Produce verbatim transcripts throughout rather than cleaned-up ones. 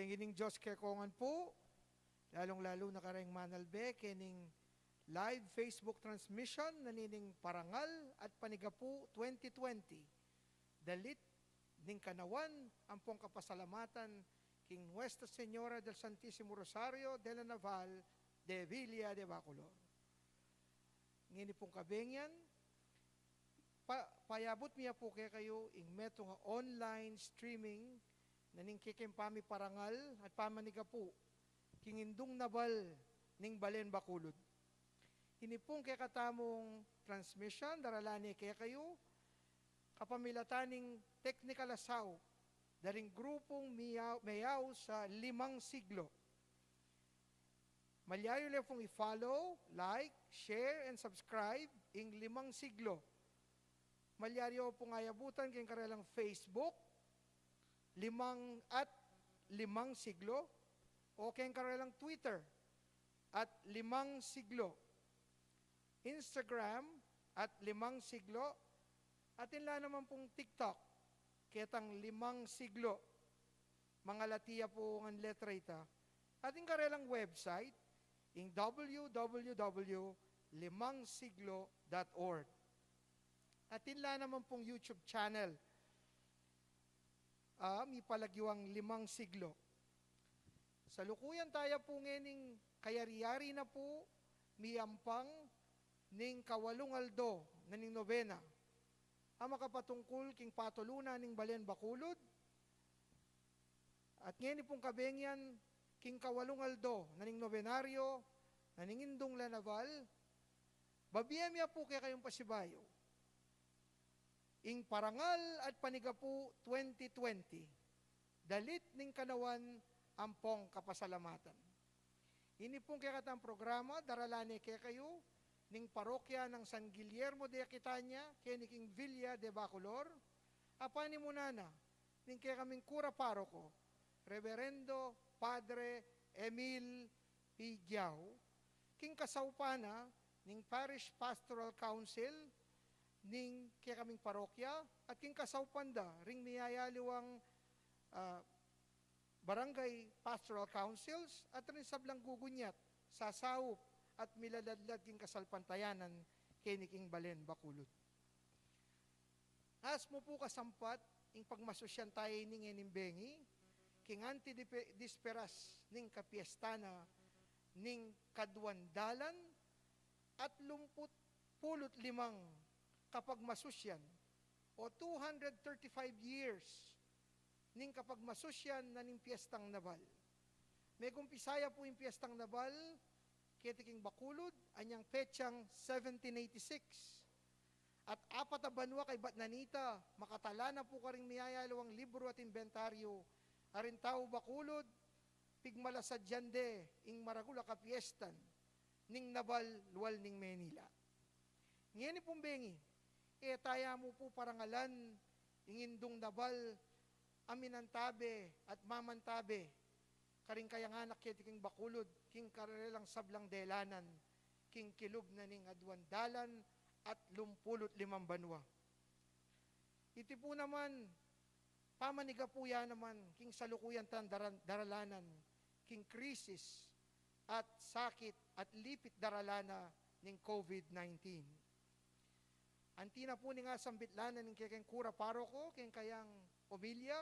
Ngening Dios kekongan pu, lalung-lalu na kareng manalbe kening live Facebook transmission na nining Parangal at Panigapu twenty twenty. Dalit ning kanawan ampong kapasalamatan king Nuestra Señora del Santisimo Rosario de la Naval de Villa de Bacolor. Ngeni pung kabengi, pa, payabut mi ya pu kekayu ing metung a online streaming na ning kekeng pamiparangal at pamanigapu king indung nabal ning Balen Bacolod. Ini pung kekatamung transmission, daralan ne kekayu kapamilatan ning technical a saup da ring grupung Miyao, Meyao sa Limang Siglo. Malyari yu le pung i-follow, like, share, and subscribe ing Limang Siglo. Malyari yu pung ayabutan king karelang Facebook, Limang at Limang Siglo, o king karelang Twitter, at Limang Siglo, Instagram, at Limang Siglo, at inla naman pung TikTok, ketang Limang Siglo. Mangalati ya pu ngan letra ita. At ing karelang website, ing w w w limang siglo dot org. At inla naman pung YouTube channel, ah, mipalagyu ing Limang Siglo. Salukuyan taya pu ngening kayari-yari na pu, miyampang ning kawalung aldo na ning nobena a makapatungkul king patulunan ning Balen Bacolod. At ngeni pung kabengi, king kawalung aldo na ning nobenaryo na ning Indung La Naval, babie mi ya pu kekayung pasibayu ing Parangal at Panigapu twenty twenty, dalit ning kanawan ampong kapasalamatan. Ini pung kekatang programa, daralan ne kekayu ning parokya nang San Guillermo de Aquitania, keni king Villa de Bacolor, a panimunan na ning kekaming kura paroko, Reverendo Padre Emil P. Giao, king kasaupan na ning Parish Pastoral Council ning kekaming parokya, at king kasaupan da ring miyayaliwang, ah, barangay pastoral councils, at ring sablang gugunyat, sasaup, at milaladlad king kasalpantayanan keni king Balen Bacolod. As mu pu kasampat ing pagmasusyan taya ini ngening bengi, king anti disperas ning kapiesta na ning kaduang dalan at lumput pulu't limang kapagmasusyan o two hundred thirty-five years ning kapagmasusyan na ning Piestang Naval. Megumpisa ya pu ing Piestang Naval keti king Bacolod anyang petsang seventeen eighty-six. At apat a banua kaybat na nita, makatala na pu karing miyayaliwang libru at imbentaryu a ring tau Bacolod, pigmalasadyan de ing maragul a kapiestan ning Naval lual ning Manila. Ngeni pung bengi, e taya mu pu parangalan ing Indung Naval a minantabe at mamantabe karing kayang anak keti king Bacolod, king karelang sablang delanan, king kilub na ning aduang dalan at lumpulu't limang banua. Iti pu naman, pamanigapu ya naman king salukuyan tang daran-, daralanan king krisis at sakit at lipit daralana ning COVID nineteen. Anti na pu ning asambit la na ning kekeng kura paroko keng kayang omilya,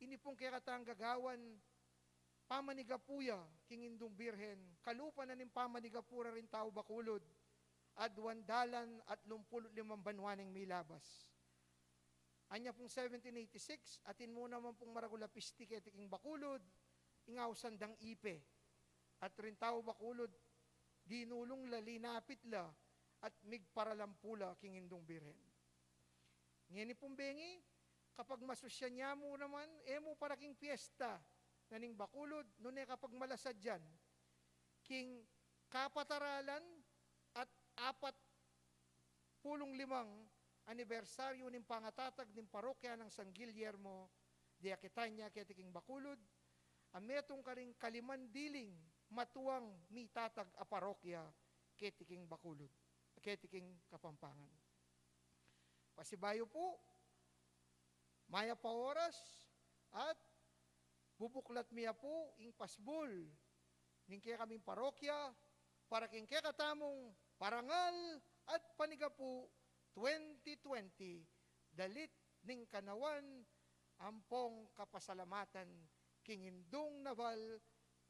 ini pung kekatang gagawan, pamanigapu ya king Indung Birhen, kalupa na ning pamanigapu ra ring tau Bacolod, aduang dalan at lumpulu't limang banua neng milabas. Anya pung seventeen eighty-six, atin mu naman pung maragul a pisti keti king Bacolod, ing ausan dang ipe. At ring tau Bacolod, dinulung la, linapit la, at migparalampu la king Indung Birhen. Ngeni pung bengi, kapagmasusyan ya mu naman, e mu para king piesta na ning Bacolod, nune kapagmalasadyan king kapataralan at apat pulung limang anibersaryu ning pangatatag ning parokya nang San Guillermo de Aquitania keti king Bacolod, a metung karing kaliman diling matuang mitatag a parokya keti king Bacolod, keti king Kapampangan. Pasibayu pu, mayap a oras at Bubuklat mi ya pu ing pasbul ning kekaming parokya para king kekatamung parangal at panigapu twenty twenty, dalit ning kanawan ampong kapasalamatan king Indung Nabal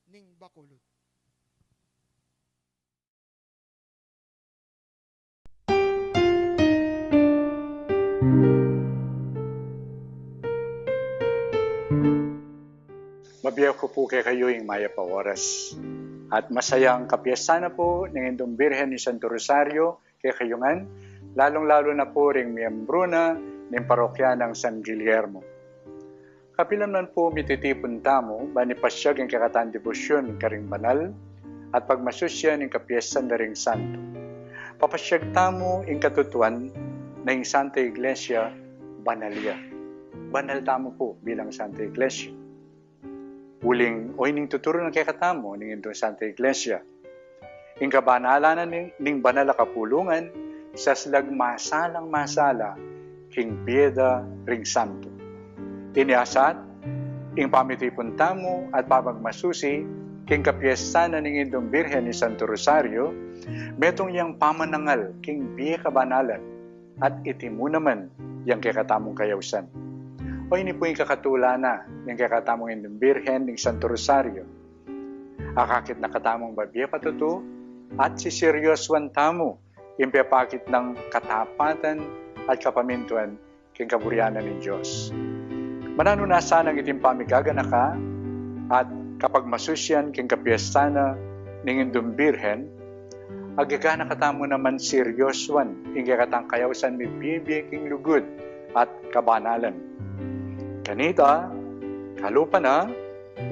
ning Bacolod. Mabie ku pu kekayu ing mayap a oras. At masayang kapiesta na pu ning Indung Birhen ning Santo Rosario kekayu ngan, lalung-lalu na pu ring miyembru na ning parokya nang San Guillermo. Kapilan man pu mititipun tamu, ban ipasyag ing kekatang debosyun karing banal at pagmasusian ing kapiestan da ring santo. Papasyag tamu ing katutuan na ing Santa Iglesia banal ya. Banal tamu pu bilang Santa Iglesia. Uling, o ining tuturu na kekatamu ning Indung Santa Iglesia, ing kabanalan na ning, ning banal a kapulungan, saslag masalang masala king bie da ring santo. Ini asat, ing pamitipun tamu at pamagmasusi king kapiestan na ning Indung Birhen ning Santo Rosario, metung yang pamanangal king bie kabanalan, at iti mu naman yang kekatamung kayausan. O ini pu ing kakatulan na ning kekatamung Indung Birhen ning Santo Rosario. Akakit na katamung babie patutu at siseryosuan tamu ing pepakit nang katapatan at kapamintuan king kaburian na ning Dios. Mananu na sanang iting pamigaganaka at kapagmasusian king kapiestan na ning Indung Birhen, agyaga na katamu naman seryosuan ing kekatang kayausan mibie-bie king lugud at kabanalan. Kanita, kalupa na,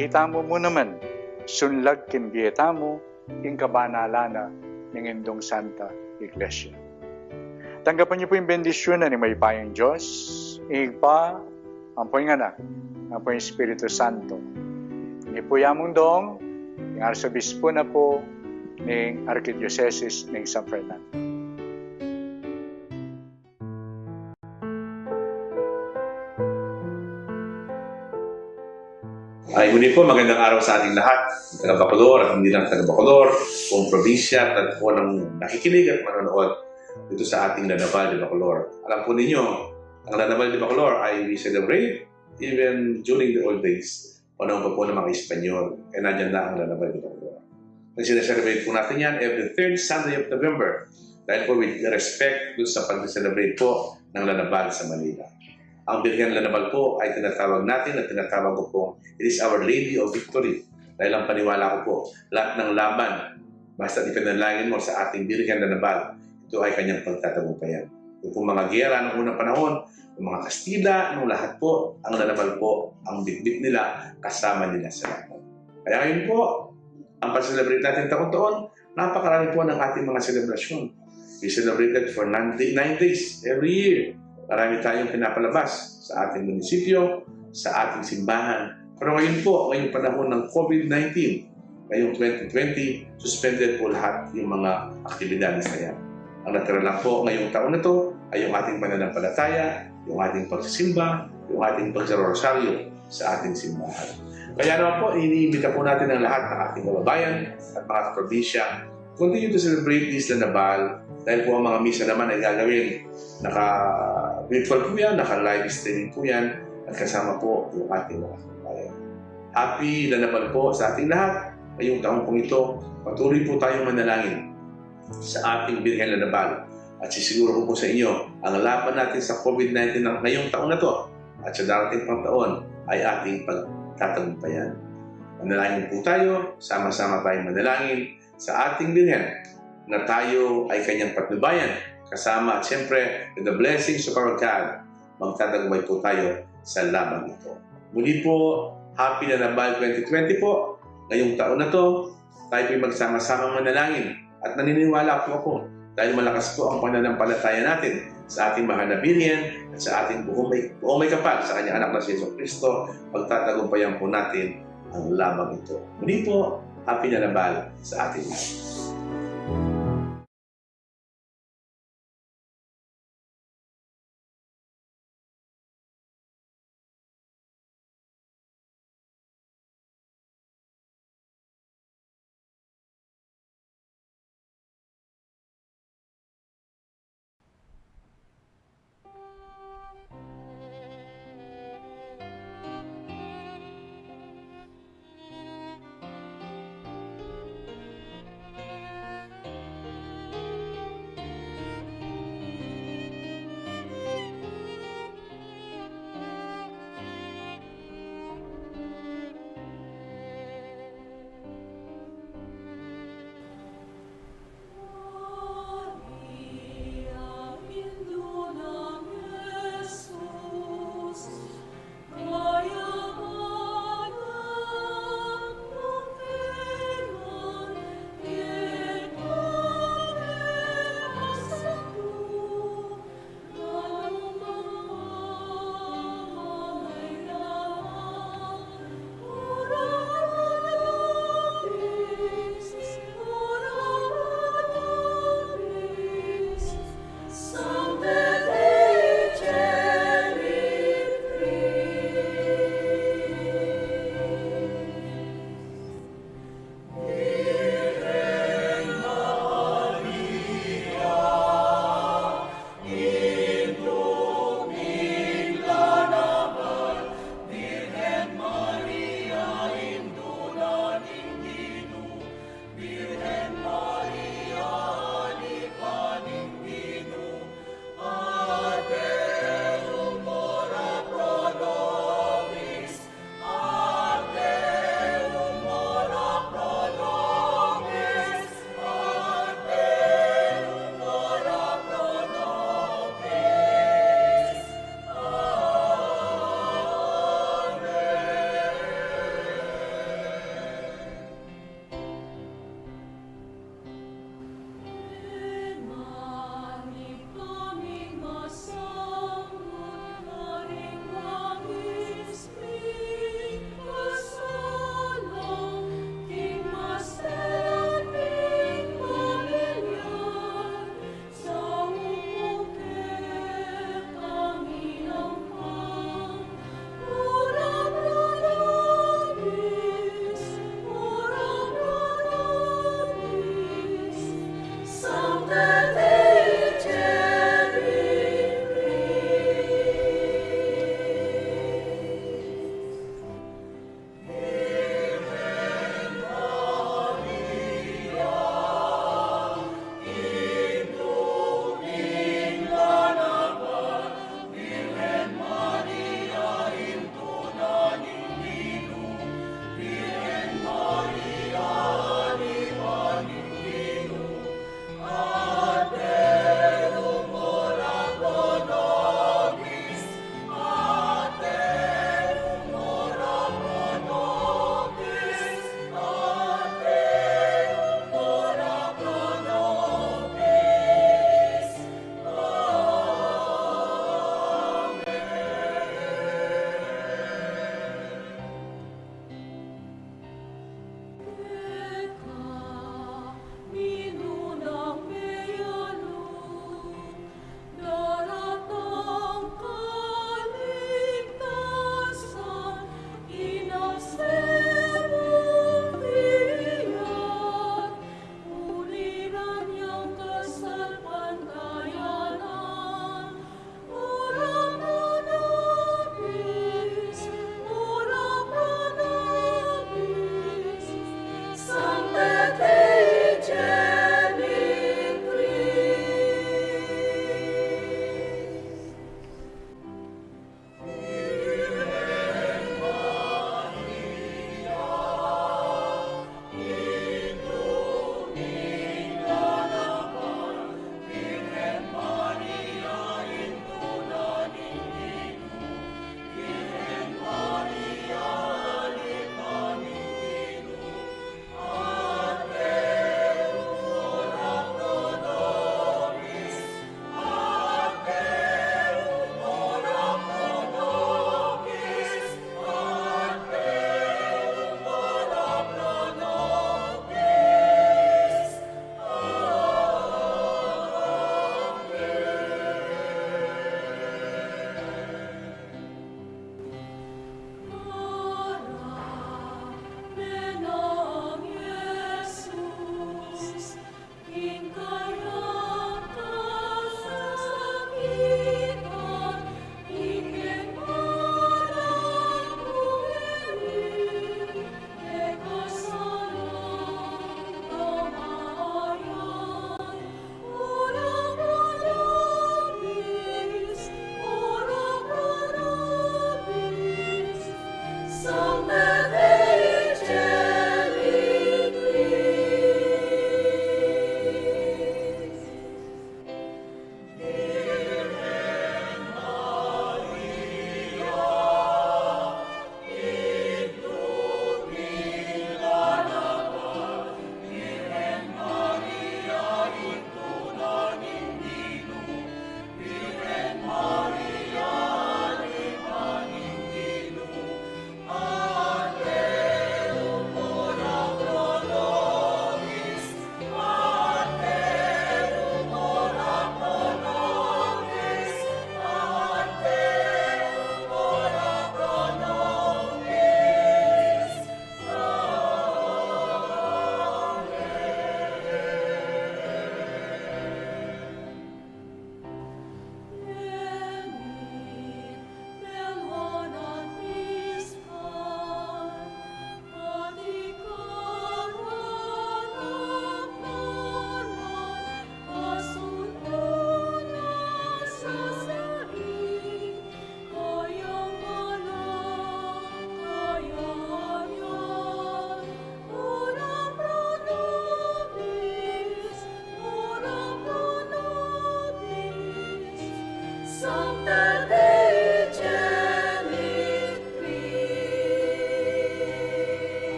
itamu mu naman, sunlag king bie tamu, ing kabanalan na ning Indung Santa Iglesia. Tanggapan yu pu ing bendisyun na ning mayupayang Dios, ing Ibpa, ampo ing Anak, ampo ing Espiritu Santo. Ini pu ya mung dong ning Arsobispo na pu ning Arkidiosesis ning San Fernando. Ay, muli po, magandang araw sa ating lahat, taga Bacolor at hindi lang taga Bacolor, buong probinsya, at po ng nakikinig at manonood dito sa ating Lanabal de Bacolor. Alam po ninyo, ang Lanabal de Bacolor ay we celebrate even during the old days. Panahon pa po ng mga Espanyol, eh, nandyan na ang Lanabal de Bacolor. Na sineselebrate po natin yan every third Sunday of November. Dahil po with respect dun sa pag-celebrate po ng Lanabal sa Manila. Ang Birhen Lanabal po ay tinatawag natin at tinatawag ko pong, it is Our Lady of Victory. Dahil ang paniwala ko po, lahat ng laban, basta ipanalangin mo sa ating Birhen Lanabal, ito ay kanyang pagtatagumpayan. Yung pong mga giyera noong unang panahon, yung mga Kastila, nung lahat po, ang Lanabal po, ang bitbit nila, kasama nila sa laban. Kaya ngayon po, ang pag-celebrate natin taon-taon, napakarami po ng ating mga selebrasyon. We celebrated for nine, day- nine days every year. Marami tayong pinapalabas sa ating munisipyo, sa ating simbahan. Pero ngayon po, ngayong panahon ng COVID nineteen, ngayong twenty twenty, suspended po lahat yung mga aktibidades na yan. Ang natira lang po ngayong taon na to ay yung ating pananampalataya, yung ating pagsisimba, yung ating pagsarosaryo sa ating simbahan. Kaya naman po, iniimbita po natin ang lahat ng ating kababayan at mga kaprobinsya, continue to celebrate this Lanabal, dahil po ang mga misa naman ay gagawin naka-virtual po yan, naka-live streaming po yan, at kasama po yung ating mga kababayan. Happy Lanabal po sa ating lahat. Ngayong taon pong ito, patuloy po tayong manalangin sa ating Birhen Lanabal. At sisiguro ko po sa inyo, ang laban natin sa COVID nineteen ng ngayong taon na to at sa darating pang taon ay ating pagtatagumpayan. Manalangin po tayo, sama-sama tayong manalangin sa ating Birhen na tayo ay kanyang patnubayan, kasama at siyempre with the blessings of our God, magtatagumpay po tayo sa labang ito. Muli po, Happy Lanabal twenty twenty po. Ngayong taon na to, tayo po'y magsama-samang manalangin. At naniniwala po ako, dahil malakas po ang pananampalataya natin sa ating mahal na Birhen at sa ating buong may, buong may kapal sa kanyang anak na si Yesu Kristo, pagtatagumpayan po natin ang labang ito. Muli po, Happy Lanabal sa ating lahat.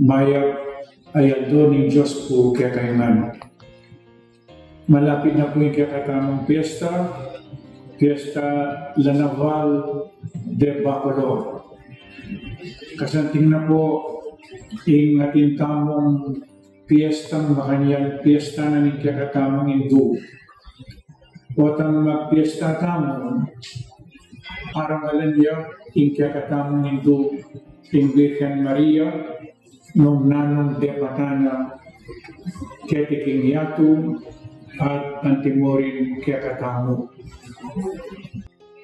Mayap a aldo ning Dios pu kekayu ngan. Malapit na pu ing kekatamung piesta, piesta la Naval de Bacolod. Kasanting na pu ing atin tamung piesta, makanyan piesta na ning kekatamung Indu. Potang magpiesta tamu, parangalan ya ing kekatamung Indu, ing Birhen Maria, nung nanung depatan na keti king yatu at antimurin kekatamu.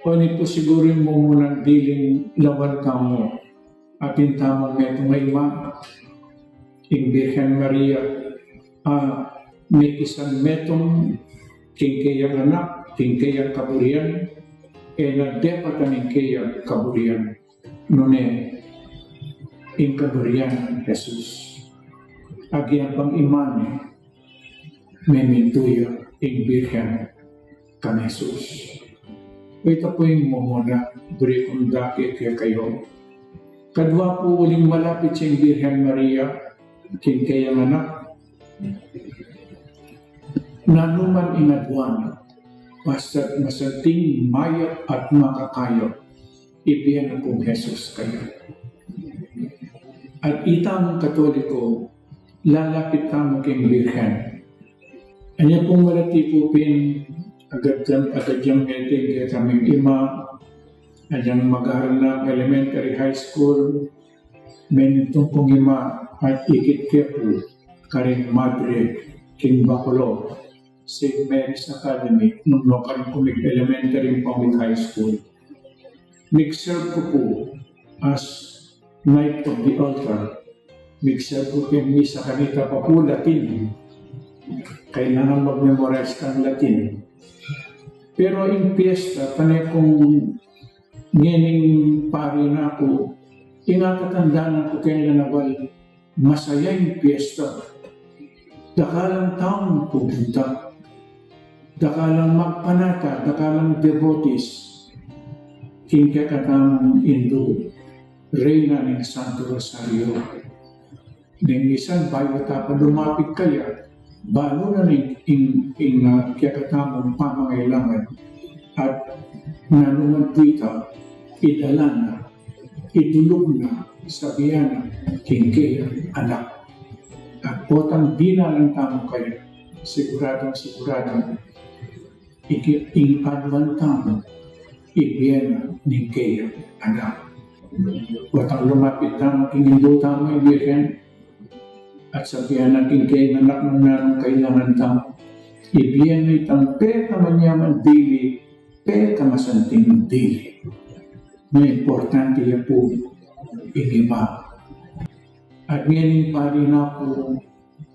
O ini pu siguru ing mumunang diling lawan tamu. Atin tamung metung a ima, ing Birhen Maria, a mekisan metung king keyang anak, king keyang kaburian, e na depatan ing keyang kaburian, nune ing kaburian nang Jesus. Agyang pang ima ne, memintu ya ing Birhen kang Jesus. Ita pu ing mumuna, buri kung dake kekayu. Kadwa pu, uling malapit ya ing Birhen Maria king keyang anak, nanuman ing aduan, basta't masanting, mayap at makakayap, ibie na pung Jesus kaya. At itamung Katoliko, lalapit tamu king Birhen. Anya pung malati ku pin, agad yang, agad yang meting kekaming ima, anyang mag-aral na elementary, high school, memintu pung ima at ikit ke pu karing Madre king Bacolod, Saint Mary's Academy, nung nukarin ku mig-elementary pamit high school. Mig-serve ku pu as Knight of the Altar. Mig-serve ku pu king misa kanita pa pu Latin. Kailangan mag-memorize kang Latin. Pero ing piesta, pane kung ngening pari na ku, ing atatandanan ku keng la Naval, masaya ing piesta. Dakalang taung pupunta. Dakalang magpanata, dakalang devotees. King kekatamung Indu, Reyna ning Santo Rosario. Neng misan bayu ta pa lumapit kaya, balu na ning ing, ing, ah, kekatamung pamangailangan. At nanuman pu ita, idala na, idulug na, sabian na king keyang anak. At potang dinalan tamu kaya, siguradung sigurado, iki-, ing aduan tamu, ibie na ning keyang anak. Potang lumapit tamu king Indu tamu, ing Birhen, at sabian na king keyang anak nung nanung kailangan tamu, ibie na itang pekamanyaman dili, pekamasanting dili. Nya importante ya pu ing ima. At ngening pari na pu,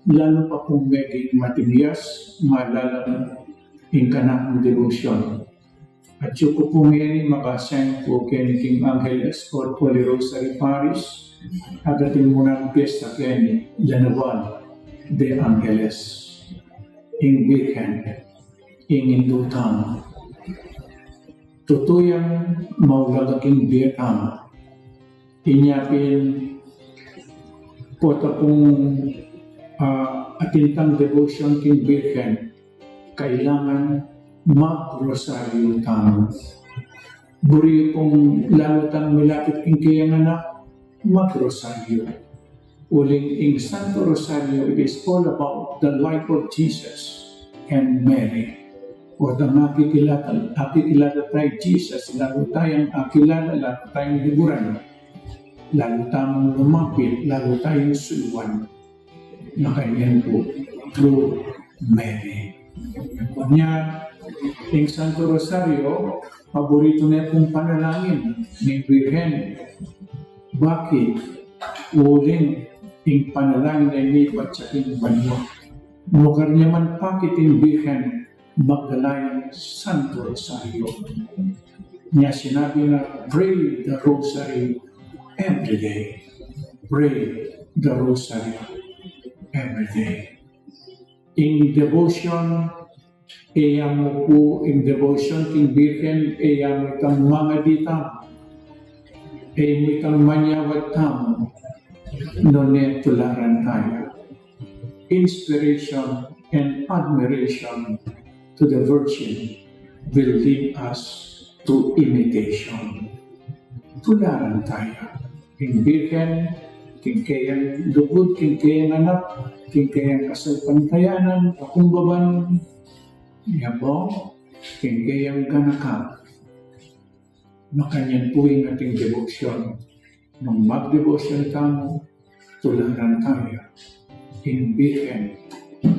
lalu pa pung meging matinyas, malalam ing kanakung debosyon. At yuku pu ngeni makasign pu keni king Angeles or Holy Rosary Parish, at atin munang piesta keni, la Naval de Angeles, ing Birhen, ing Indu tamu. Tutu yang maulaga king bie tamu. Inya pin, pota pung, ah, atin tang debosyon king Birhen, kailangan mag-rosaryo tamu. Buri pung lalu tang milapit king keyang anak, mag-rosaryo. Uling ing Santo Rosario, it is all about the life of Jesus and Mary. Potang akikilala, akikilala tayu Jesus, lalu tayang akilala, lalu tayang liburan, lalu tamung lumapit, lalu tayang suyuan. Makanyan pu, through Mary. Nya, ing Santo Rosario, paboritu ne pung panalangin ning Birhen. Bakit? Uling ing panalangin ne mipat ya king banua. Nung karne man pakit ing Birhen, magdala yang Santo Rosario. Nya sinabi na, "Pray the Rosary every day. Pray the Rosary every day." Ing devotion, e ya mu pu, ing devotion king Birhen, e ya mu itang mangadi tamu, e mu itang manyawad tamu, Nune tularan taya. Inspiration and admiration to the Virgin will lead us to imitation. Tularan taya ing Birhen, king keyang lugud, king keyang anak, king keyang kasalpantayanan, pakumbaban, yabo, king keyang ganaka. Makanyan pu ing ating debosyon. Nung magdebosyon tamu, tularan taya ing Birhen,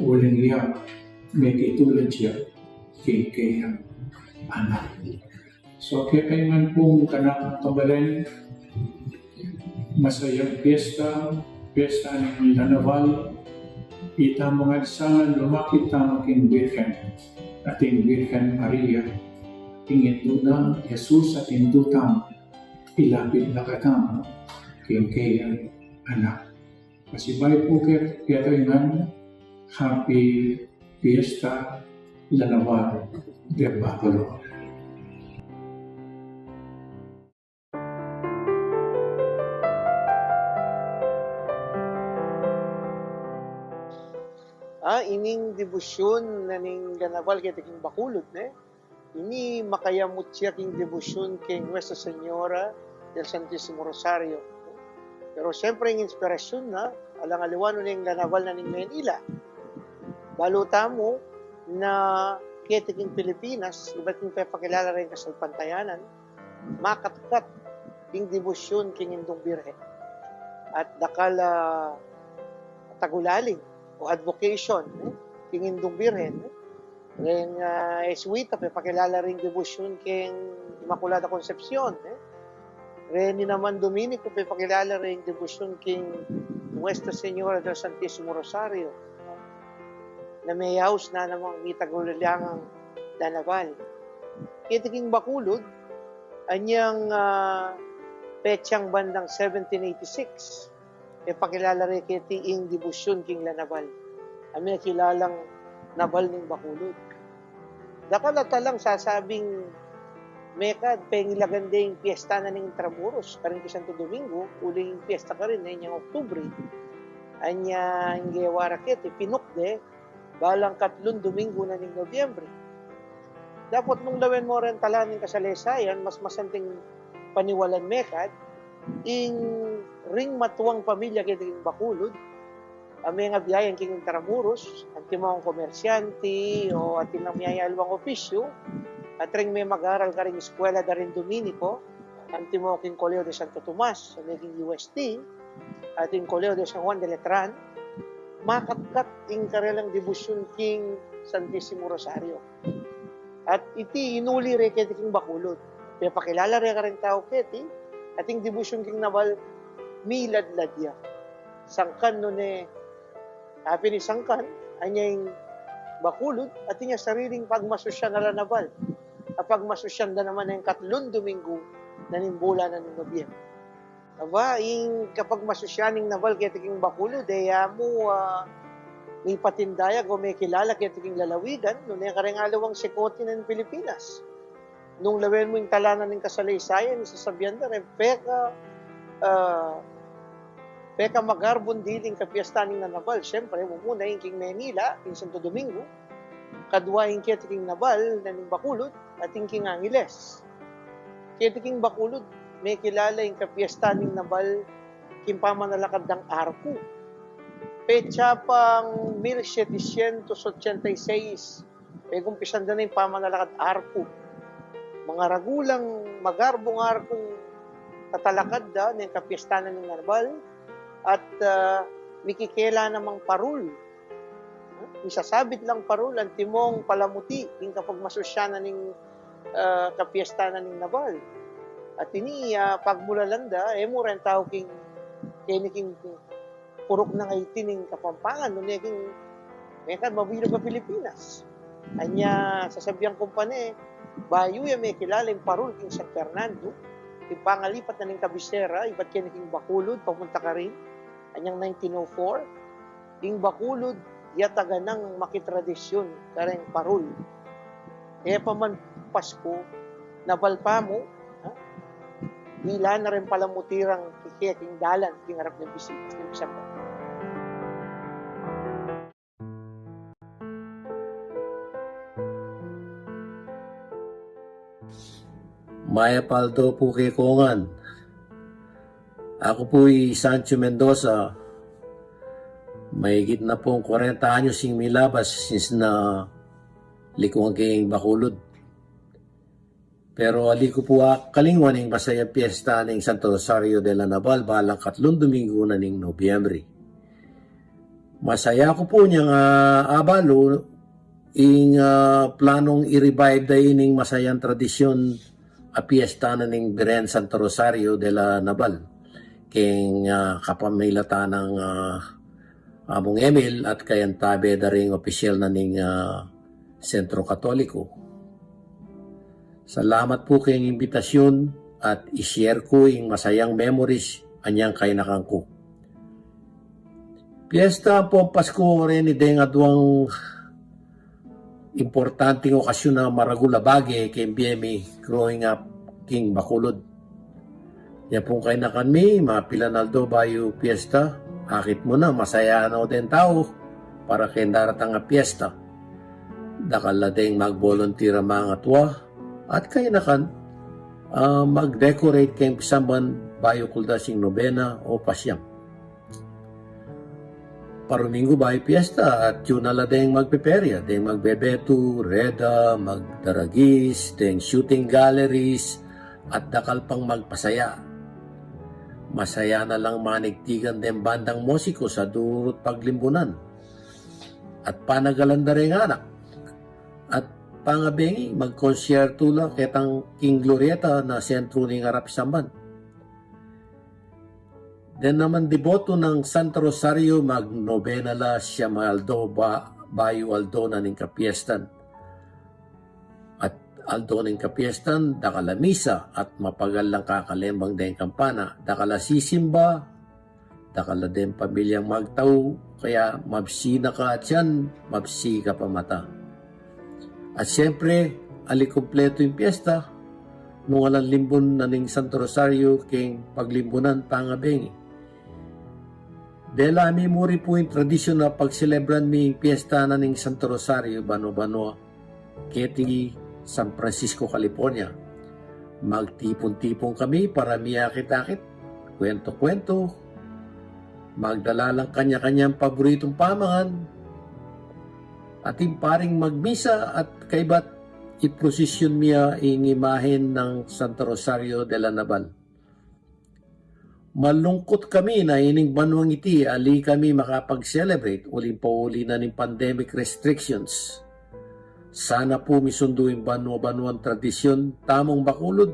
uling ya, mekitulad ya king keyang anak. So, kekayu ngan pung kanakung kabalen, masayang piyesta, piyesta ning lanaval, itamu ngan sana lumapit tamu king Birhen, ating Birhen Maria, ing Indu nang Jesus at Indu tamu, ilapit na katamu king keyang anak. Pasibayu pu ke-, kekayu ngan, Happy Fiesta Lanaval del Bacolor. Ah, ining debosyun na ning lanaval keti king Bacolod, ne? Ini makayamut ya king debosyun king Nuestra Señora del Santisimo Rosario. Pero siyempre, ing inspirasyun na, alang aliwa nune ing lanaval na ning Manila. Balu tamu na keti king Pilipinas, ibat king pepakilala reng kasalpantayanan, makatkat ing debosyun king Indung Birhen. At dakal a tagulaling o advocation, eh, king Indung Birhen, eh. Reng, ah, Jesuita, pepakilala reng debosyun king Inmaculada Concepcion, eh. Reni naman Dominiko, pepakilala reng debosyun king Nuestra Señora del Santisimo Rosario, na meyaus na namang mitagulaling lanaval. Keti king Bacolod, anyang, ah, petsang bandang seventeen eighty-six, e pakilala re keti ing debosyun king lanaval a mekilalang Naval ning Bacolod. Dakal a talang sasabing mekad pengilagan de ing piyesta na ning Intramuros karin king Santo Domingo, uling piyesta karin ne inyang Oktubre. Anya ing gewa ra keti, pinukde balang katlung Domingo na ning Nobyembre. Dapot nung lawen mo reng tala ning kasaleysayan, mas masanting paniwalan mekad ing ring matuang pamilya keti king Bacolod a mengabiayan king Intramuros, antimo king komersyante o atin lang miyayaliwang opisyu, at ring memagaral karing eskwela da ring Dominiko, antimo king Colegio de Santo Tomas, o king U S T, at ing Colegio de San Juan de Letran, makatkat ing karelang debosyun king Santisimo Rosario. At iti inuli re keti king Bacolod. Pepakilala re kareng tau keti, at ing debosyun king Naval miladlad ya. Sangkan nune, apin ing sangkan, anya ing Bacolod, atin ya sariling pagmasusyan a lanaval. A pagmasusyan da naman ing katlung Domingo na ning bulan na ning Nobyembre. Aba, ing kapagmasusyan ning Naval keti king Bacolod, e ya mu, ah, mipatindayag o mekilala keti king lalawigan, nune kareng aliwang sikote ning Pilipinas. Nung lawen mu ing tala na ning kasaleysayan, ing sasabian da re, peka, ah, peka magarbung diling kapiyesta ning lanaval, siyempre, mumuna ing king Manila, king Santo Domingo, kadwa ing keti king Naval na ning Bacolod, at ing king Angeles. Keti king Bacolod, mekilala ing kapiyesta ning Naval king pamanalakad dang arku. Petsa pang mil setecientos ochenta y seis, pegumpisan da na ing pamanalakad arku. Mangaragulang magarbung arkung tatalakad da ning kapiyesta na ning Naval, at, ah, mikikela namang parul. Misasabit lang parul, antimong palamuti ing kapagmasusyan na ning, ah, kapiyesta na ning Naval. At ini, ah, pagmulalan da, e mu reng tau king, keni king purok na ngeni ning Kapampangan, nune king, mekad mabilug a Pilipinas. Anya, sasabian ku pa ne, bayu ya mekilala ing parul king San Fernando, ing pangalipat na ning kabisera, ibat keni king Bacolod, pamunta karin, anyang nineteen oh four, ing Bacolod, ya taganang makitradisyun kareng parul. E pa man Pasku, Naval pa mu, ha? Dila na rin pala mutirang kike king dalan, king arap ning bisita, king bisita. Mayap a aldo pu kekongan. Aku pu i Sancho Mendoza. Mahigit na pung kwarenta anyos ing milabas since na likuan ke ing Bacolod. Pero ali ku pu akalingwan ing masayang piesta ning Santo Rosario de la Naval balang katlung Domingo na ning Nobyembre. Masaya ku pu nyang, ah, abalu ing, ah, planung i-revive da ining masayang tradisyon a piesta na ning Birhen Santo Rosario de la Naval. King, ah, kapamilatan nang, ah, Among Emil at kayantabe da ring opisyal na ning, ah, Sentro Katoliko. Salamat pu king imbitasyon at i-share ku ing masayang memories anyang kainakan ku. Piesta pu ing Pasko reni deng aduang importanteng okasyon a maragul a bage king bie mi growing up king Bacolod. Ya pung kainakan mi, mapilan aldo bayu piesta, akit mu na, masaya no deng tau para king daratang a piesta. Dakal la deng mag-volunteer a mangatua at kainakan, ah, mag-decorate king pisamban bayu kuldas ing nobena o pasiam. Paruminggu bayu piesta at yu na la deng magpeperya, deng magbebetu, reda, magdaragis, deng shooting galleries, at dakal pang magpasaya. Masaya na lang manigtigan deng bandang musiko sa duru't paglimbunan. At panagalan da reng anak. At pangabengi, magkonsyertu la ketang king Glorieta na sentro ning arap pisamban. Deng naman deboto nang Santo Rosario, magnobena la siam a aldo ba, bayu aldo na ning kapiestan. At aldo ning kapiestan, dakal a misa at mapagal lang kakalembang deng kampana, dakal a sisimba, dakal a deng pamilyang magtau, kaya mabsi na ka atian, mabsi ka pa mata. At siyempre, ali kumpletu ing piesta, nung alang limbun na ning Santo Rosario king paglimbunan pangabengi. Dela mi muri pu ing tradisyon a pagselebran mi ing piesta na ning Santo Rosario banua-banua, keti San Francisco, California. Magtipun-tipun kami para miakit-akit, kwento-kwento, magdala lang kanya-kanyang paboritung pamangan, at ing paring magmisa at kaybat iprosesyon mi ya ing imahen nang Santo Rosario de la Naval. Malungkut kami na ining banuang iti ali kami makapag-celebrate uling pauli na ning pandemic restrictions. Sana pu misundu ing banua-banuang tradisyon tamung Bacolod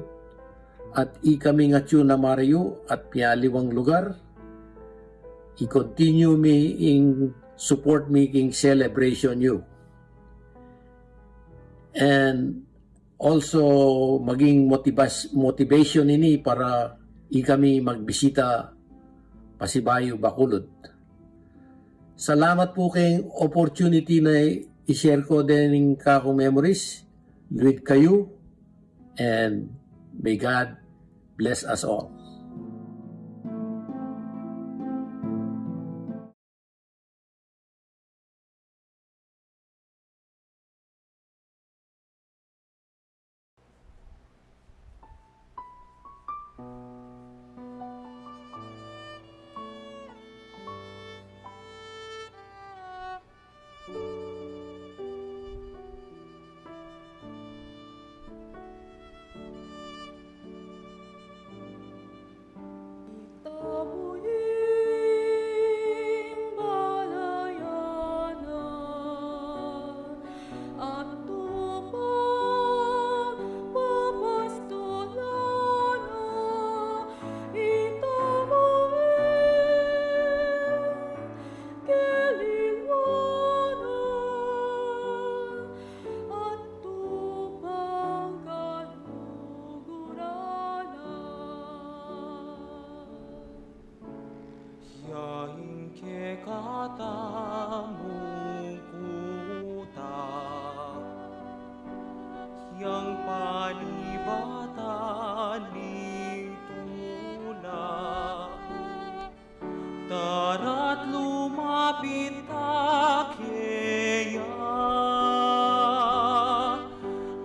at ikami ngan atyu na marayu at mialiwang lugar, i-continue mi ing support mi king celebration yu. And also, maging motivas-, motivation ini para ikami magbisita pasibayu Bacolod. Salamat pu king opportunity na i-share ku deng kakung memories with kayu, and may God bless us all.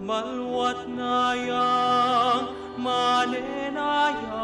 Maluat na yang manenaya.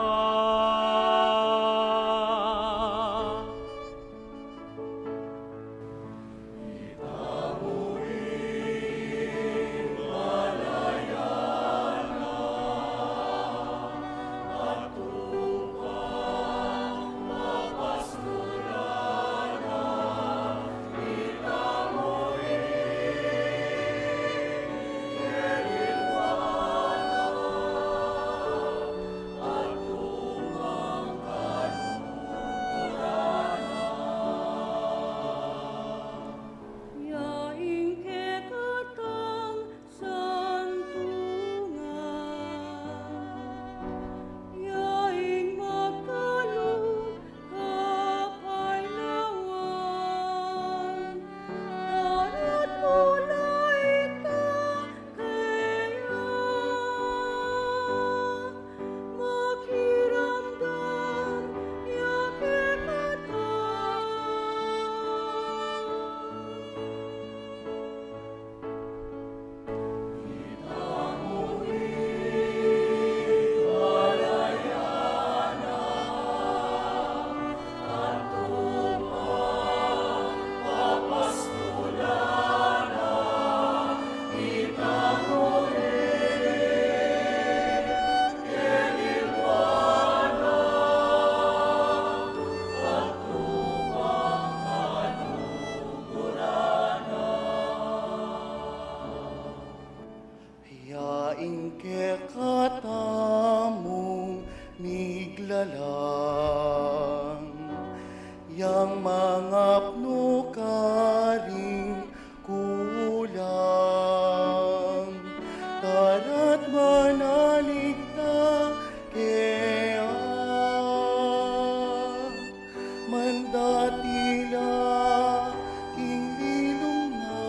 Yaing kekatang santungan, yaing magkalub kapaynawan, dara't mula ita keya, makiramdam ya kekatang. Yaing kekatamung miglalang, yang mangapnu karing kulang, dara't manalig ta keya, mandati la king lilung na.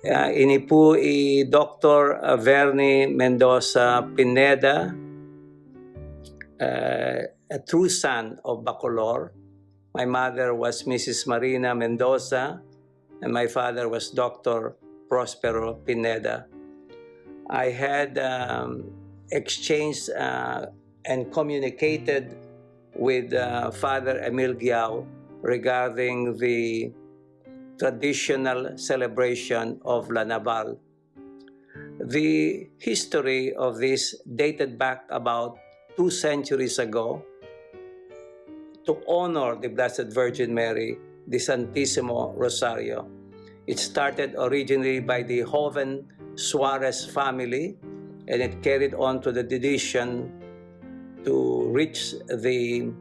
Ya, ini pu i Doktor Vernie Mendoza Pineda, uh, a true son of Bacolor. My mother was Missus Marina Mendoza, and my father was Doctor Prospero Pineda. I had, um, exchanged, uh, and communicated with, uh, Father Emil Giao regarding the traditional celebration of La Naval. The history of this dated back about two centuries ago to honor the Blessed Virgin Mary, the Santisimo Rosario. It started originally by the Joven Suarez family, and it carried on to the tradition to reach the,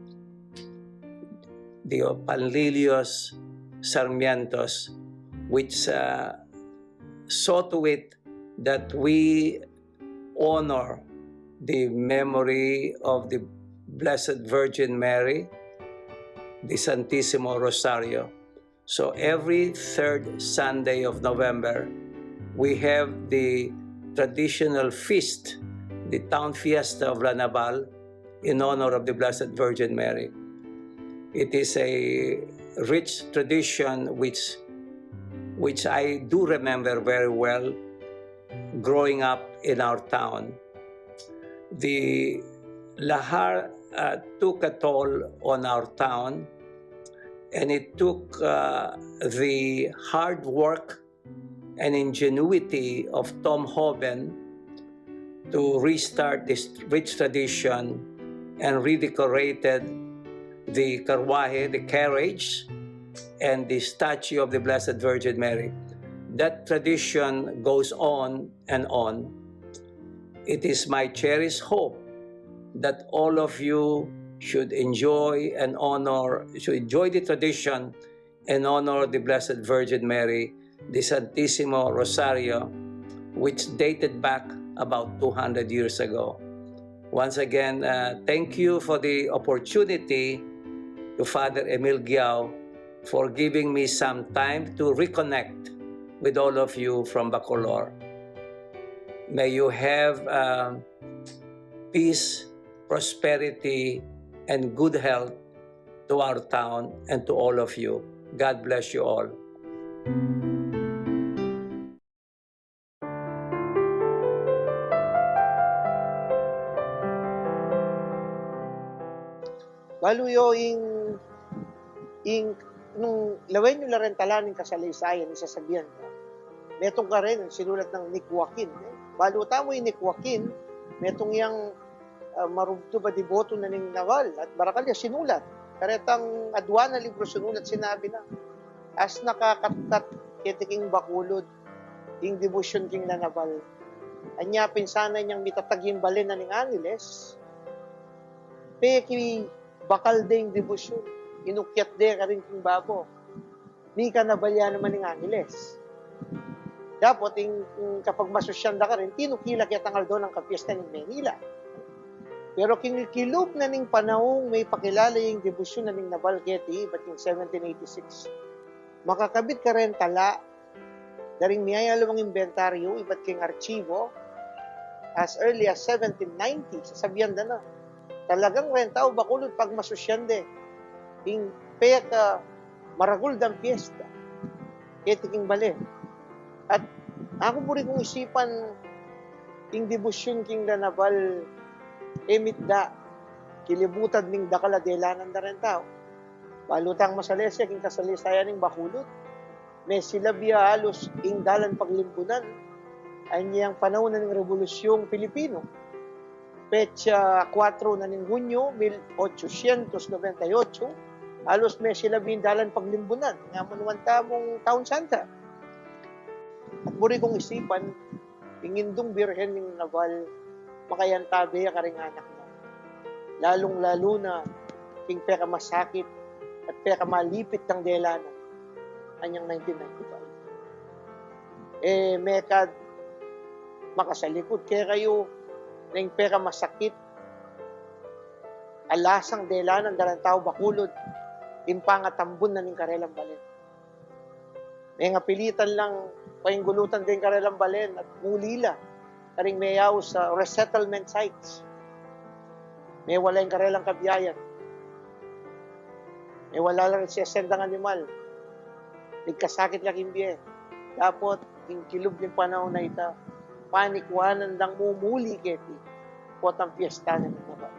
the Panlilios Sarmientos, which, uh, saw to it that we honor the memory of the Blessed Virgin Mary, the Santisimo Rosario. So every third Sunday of November, we have the traditional feast, the town fiesta of La Naval, in honor of the Blessed Virgin Mary. It is a rich tradition which, which I do remember very well growing up in our town. The lahar, uh, took a toll on our town, and it took, uh, the hard work and ingenuity of Tom Joven to restart this rich tradition and redecorated the carruaje, the carriage, and the statue of the Blessed Virgin Mary. That tradition goes on and on. It is my cherished hope that all of you should enjoy and honor, should enjoy the tradition and honor the Blessed Virgin Mary, the Santisimo Rosario, which dated back about two hundred years ago. Once again, uh, thank you for the opportunity to Father Emil Giao for giving me some time to reconnect with all of you from Bacolor. May you have, uh, peace, prosperity, and good health to our town and to all of you. God bless you all. Balu yu ing, ing, nung lawen yu la reng tala ning kasaleysayan, ing sasabian da, metung karin sinulat nang Nick Joaquin, e. Balu tamu ing Nick Joaquin, metung yang, ah, marubtub a deboto na ning Naval, at marakal ya sinulat. Karetang adua na libru sinulat, sinabi na, as nakakatkat keti king Bacolod ing debosyun king La Naval, anya pin sana inyang mitatag ing balen na ning Angeles, pekibakal de ing debosyun, inukyat de karin king babo. Mika Naval ya naman ing Angeles. Dapot ing, ing kapagmasusyan da karin, tinukila ketang aldo nang kapiesta ning Manila. Pero king kilub na ning panaun mipakilala ya ing debosyun na ning Naval keti, ibat king seventeen eighty-six, makakabit ka reng tala da ring miyayaliwang imbentaryu ibat king archibo as early as seventeen ninety. Sasabian da na, talagang reng tau Bacolod pagmasusyan de ing pekamaragul dang piesta keti king balen. At aku buri kung isipan ing debosyun king La Naval, e mitda, kilibutad ning dakal a delanan da reng tau. Balu tang masalese king kasaleysayan ning Bacolod, mesilab ya alus ing dalan paglimbunan, anyang panaun na ning Rebolusyung Pilipino. Petsa kuwatro na ning Hunyo, mil ochocientos nobenta y ocho, alus mesilab ing dalan paglimbunan, ing amanuan tamung Town Center. At buri kung isipan, ing Indung Birhen ning Naval, makayantabe ya karing anak na, lalung-lalu na king pekamasakit at pekamalipit nang delanan, anyang nineteen ninety-five. E mekad makasalikut kekayu na ing pekamasakit a lasang delanan da reng tau Bacolod, ing pangatambun na ning karelang balen. Mengapilitan lang painggulutan deng karelang balen at muli la karing meyaus a resettlement sites. Mewala ing karelang kabiayan. Mewala la ring sesendang animal. Migkasakit la king bie. Dapot ing kilub ning panaun a ita, panikuanan dang mumuli keti potang piesta na ning Nabal.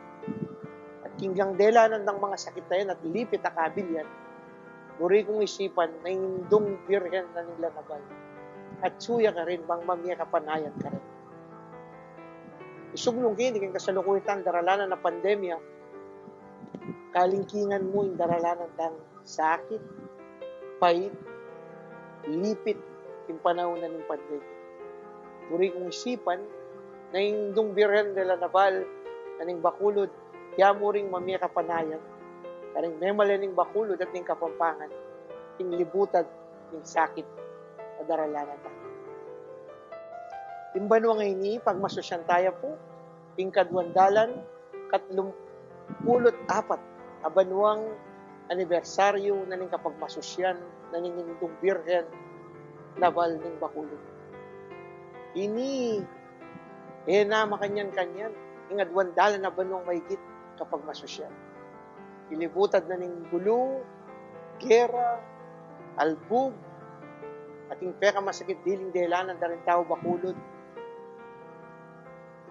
At king delanan dang mangasakit a yan at lipit a kabil yan, buri kung isipan na ing Indung Birhen na ning La Nabal, atsu ya karin bang mamie kapanayan karin. Isuglung keni king kasalukuyan tang daralanan a pandemya, kalingkingan mu ing daralanan tang sakit, pait, lipit, king panaun na ning pandemya. Buri kung isipan na ing Indung Birhen de la Nabal na ning Bacolod, ya mu ring mamie kapanayan karing memalen ning Bacolod at ning Kapampangan, king libutad ning sakit a daralanan ta. Ing banua ngeni, pagmasusyan taya pu, ing kaduang dalan katlumpulu't apat a banuang anibersaryu na ning kapagmasusyan na ning Indung Birhen Nabal ning Bacolod. Ini e na makanyan-kanyan ing aduang dalan a banuang maigit kapagmasusyan. Ilibutad na ning bulu, gera, albug, at ing pekamasakit diling delanan da ring tau Bacolod,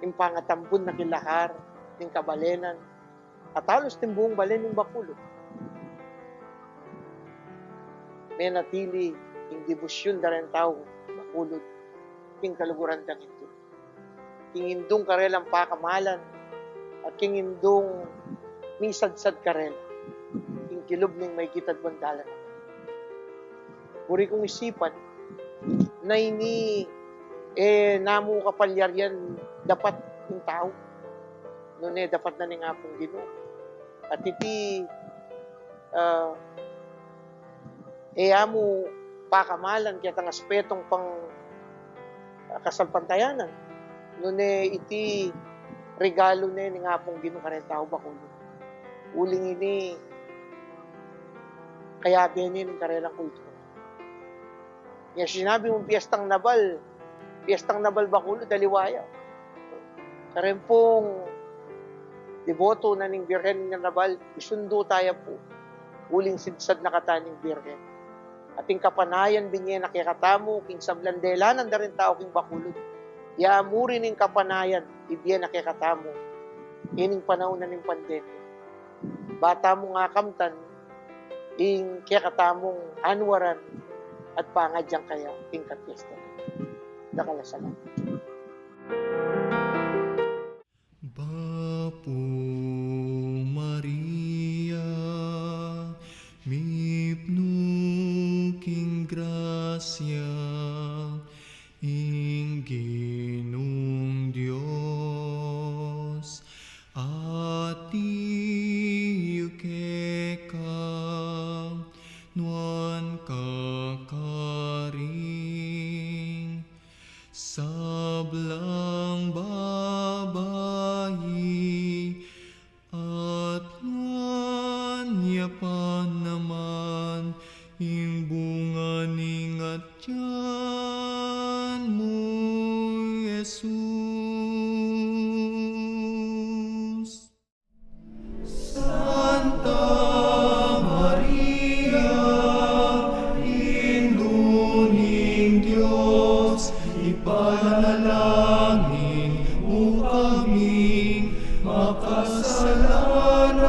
ing pangatambun na kilahar ning kabalenan, at halos ning buung balen ning Bacolod. Menatili ing dibusyun da ring tau Bacolod king kaluguran dang Indu, king Indung karelang pakamalan, at king Indung misadsad karela king kilub ning maigit a duang dalan. Buri kung isipan na ini e na mu kapalyarian dapat ning tau, nune dapat na ning Apung Ginu. At iti, ah, e ya mu pakamalan ketang aspetong pang, ah, kasalpantayanan, nune iti regalu ne ning Apung Ginu kareng tau Bacolod. Uling ini, kayabe ne ning karelang kultura. Nya sinabi mung piestang Nabal, piestang Nabal Bacolod, aliwa ya. Kareng pung deboto na ning Birhen ning Nabal, isundu taya pu, uling sidsad na kata ning Birhen. At ing kapanayan binye na kekatamu king sablang delanan da ring tau king Bacolod, ya mu rin ing kapanayan ibie na kekatamu ining panaun na ning pandemya, ba tamung akamtan ing kekatamung anwaran at pangadyang kaya king kapiestan. Dakal a salamat. Bapu Maria, mipnu king grasya, ing Ginung Dios atiu keka, nuan ka karing sablang babai, at nuan ya pa naman ing bunga ning atian mu, Jesus. Santa Maria, Indu ning Dios, ipanalangin mu kaming makasalanan,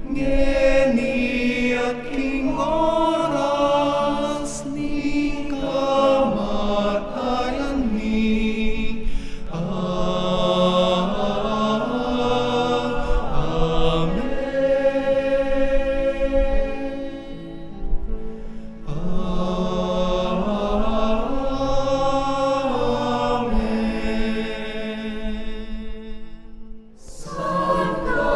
ngeni at king oras ning kamatayan mi. Amen. Amen. Santa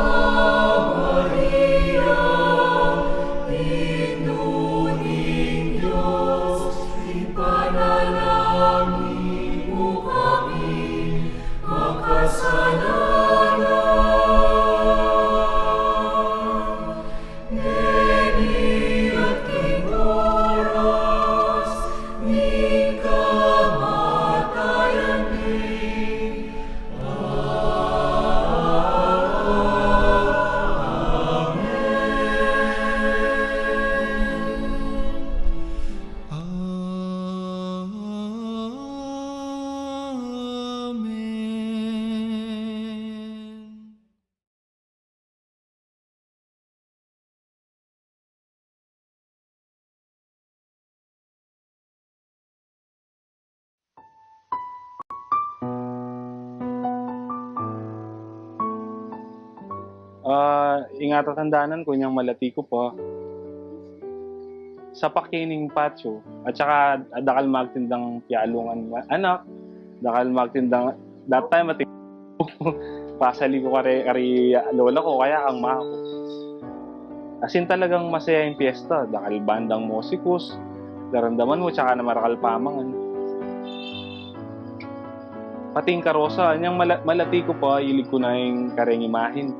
Maria, Indu ning Dios, ipanalangin mu kaming makasalanan, ngeni at king oras ning kamatayan mi. Ah, ing atatandanan ku inyang malati ku pa, sapak ya ining patio. At saka, dakal magtindang pialungan anak, dakal magtindang, that time, atin, pasali ku kari, kari lola ku, kaya kang ma ku. As in, talagang masaya ing piyesta. Dakal bandang musikus, daramdaman mu, tsaka na marakal pamangan. Pati ing karosa, inyang mala-, malati ku pa, ilig ku na ing kareng imahin.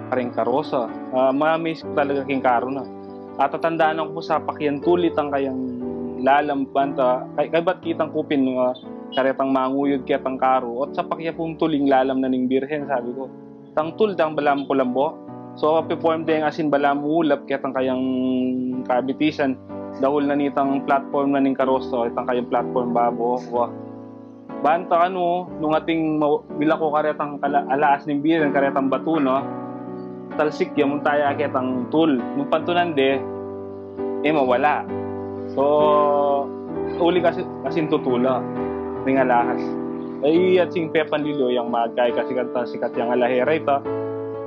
Kareng karosa. Ah, ma-amaze ku talaga king karu na. Atatandanan ku pu, sapak yang tul itang kayang lalam, banta, kay-, kaybat kitang ku pin, ah, karetang manguyud ketang karu. Ot sapak ya pung tul ing lalam na ning Birhen, sabi ku. Tang tul, tang balamu kulambo. So, piporm deng asin balamu ulap ketang kayang kabitisan. Dahul na nitang platform na ning karosa, itang kayang platform babo. Wa. Banta kanu, nung atin ma-, milako karetang kala-, alaas ning Birhen, karetang batu, no? Talsik ya, munta ya ketang tul. Nung pantunan de, e mawala. So, uli kasi, asin tutula. Ning alahas. Ay, at sing Pepan Lilo, yang magkay kasikat, sikat yang alahera ita.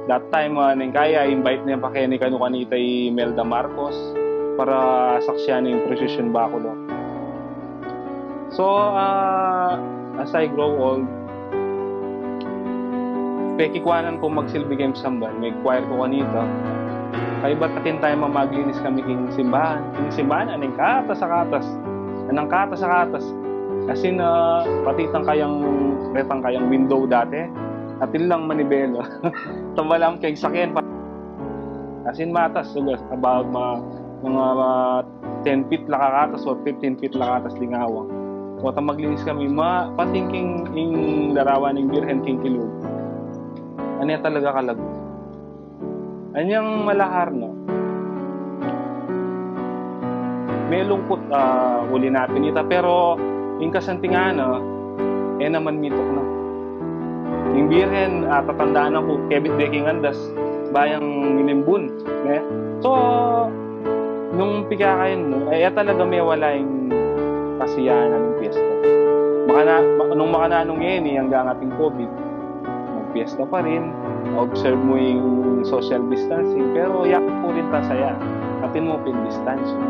That time, ah, ning kaya, invite na pa keni kanu kanita i Imelda Marcos para saksian ing procession bakulo. So, ah, as I grow old, pekikwanan ku magsilbi keng samban, mig-choir ku kanita. Kaybat atin time a maglinis kami king simbahan. King simbahan, aneng katas a katas. Aneng katas a katas. Asin, ah, pati itang kayang, retang kayang window dati, atin lang manibela. Tamba lang keng saken pa. Asin matas, sugas, abag ma-, mga, ah, ten feet la kakatas or fifteen feet la kakatas lingawang. Wa ta maglinis kami, ma-, pati king, ing larawan ning Birhen king kilub. Anya talaga kalagu. Anyang malahar na. Melungkut, ah, uli na pin ita, pero ing kasantingan na, e naman mituknang. Ing Birhen, ah, atatandanan ku, kebit de king andas, bayang minimbun, ne? So, nung pikakayan mu, e, e talaga mewala ing kasiyahan ning piyesta. Makana-, ma-, nung makananu ngeni, anggang ating covid, magpiyesta pa rin, observe mu ing social distancing, pero yaku rin ta saya, atin mu pin distancing.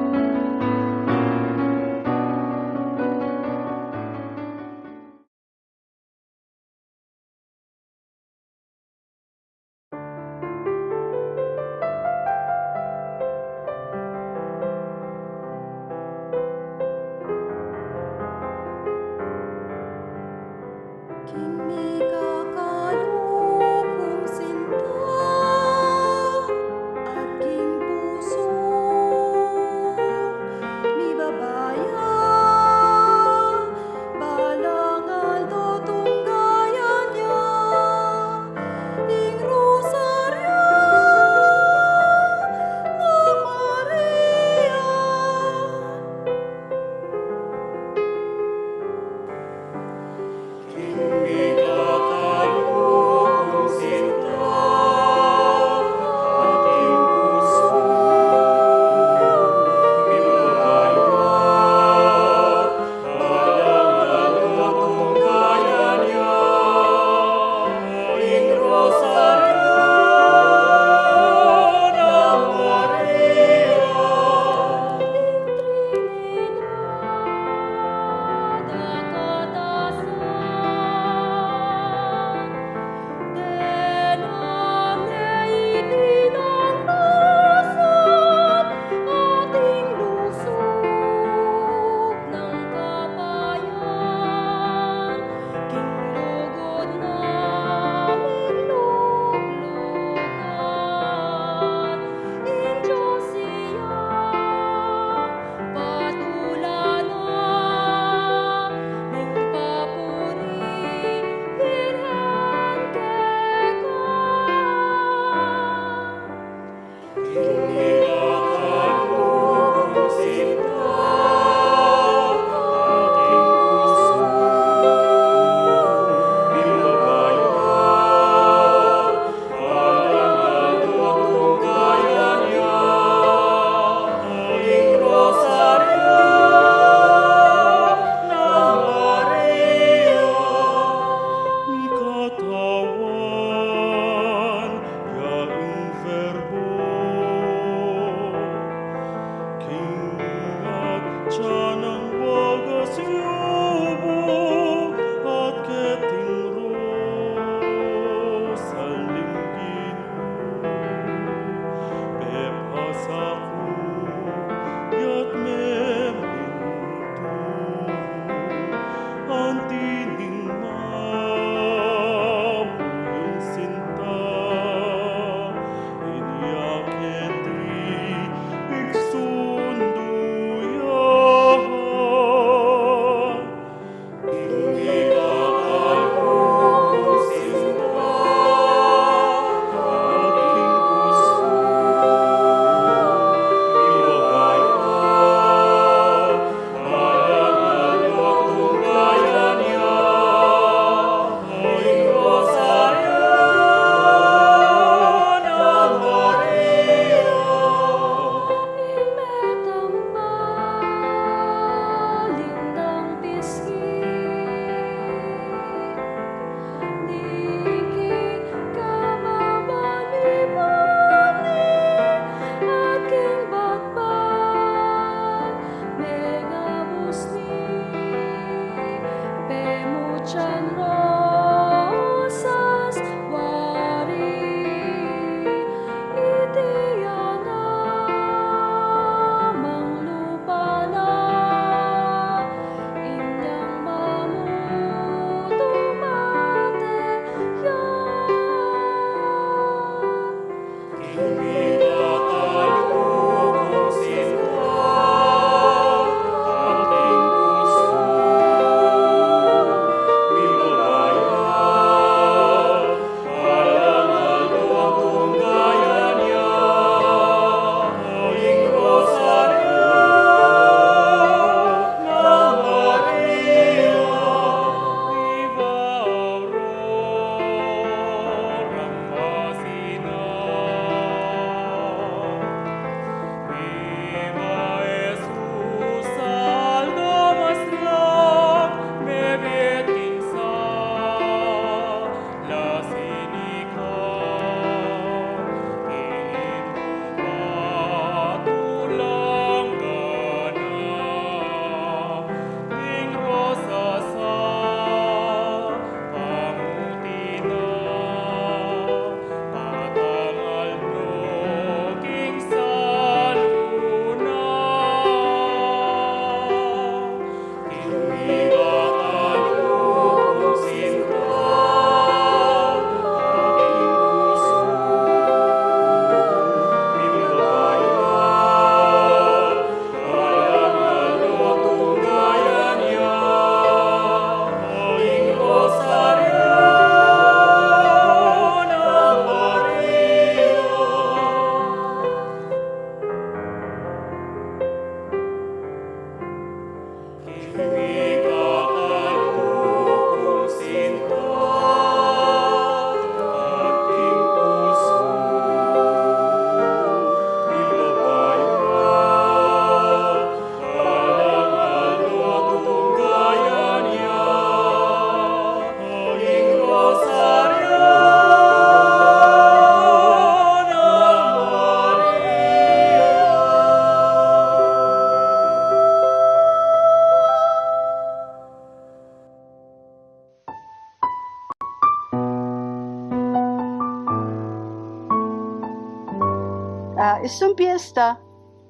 Sung piyesta,